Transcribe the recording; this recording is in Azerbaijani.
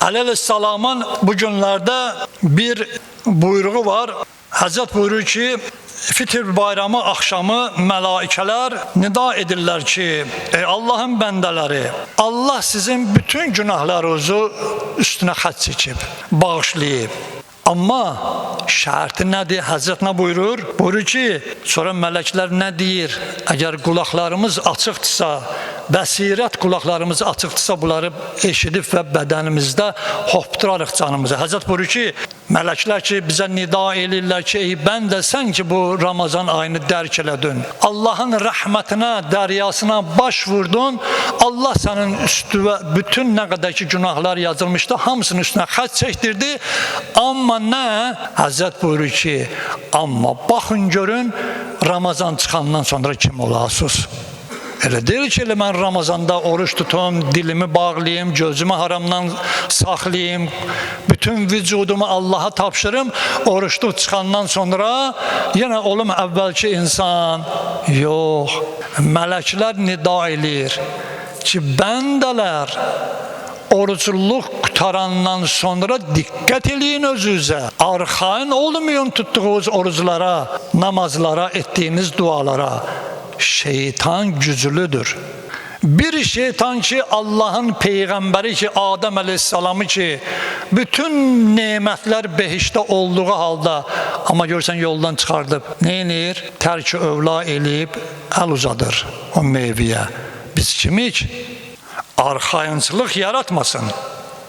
Əleyhissalamın bu günlərdə bir buyruğu var. Həzrət buyurur ki, Fitr bayramı axşamı mələikələr nida edirlər ki, ey Allahın bəndələri, Allah sizin bütün günahlarınızı üstünə xətt çəkib, bağışlayıb. Amma şərti nədir? Həzrət nə buyurur? Buyurur ki, sonra mələklər nə deyir? Əgər qulaqlarımız açıqdırsa, bəsirət qulaqlarımız açıqdırsa, bunları eşidib və bədənimizdə hopdurarıq canımıza. Həzrət buyurur ki, mələklər ki, bizə nida eləyirlər ki, ey bəndə sən ki bu Ramazan ayını dərk elədin. Allahın rəhmətinə, dəryasına baş vurdun. Allah sənin üstünə bütün nə qədər ki günahlar yazılmışdı, hamısının üstünə xətt çəkdirdi. Amma nə? Həzrət buyurur ki, amma baxın görün Ramazan çıxandan sonra kim olasınız? Elə deyil ki, elə mən Ramazanda oruç tutum, dilimi bağlayım, gözümü haramdan saxlayım, bütün vücudumu Allaha tapşırım, oruçlu çıxandan sonra yenə olum əvvəlki insan. Yox, mələklər nida eləyir ki, bəndələr orucluq qutarandan sonra diqqət eləyin özünüzə. Arxayın olmayın tutduğunuz oruclara, namazlara, etdiyiniz dualara. Şeytan güclüdür. Bir şeytan ki Allahın peyğəmbəri ki Adəm əleyhissalamı ki bütün nemətlər behişdə olduğu halda amma görsən yoldan çıxardıb. Nə eləyir? Tərk-i övla eləyib əl uzadır o meyvəyə. Biz kimik? Arxayınçılıq yaratmasın.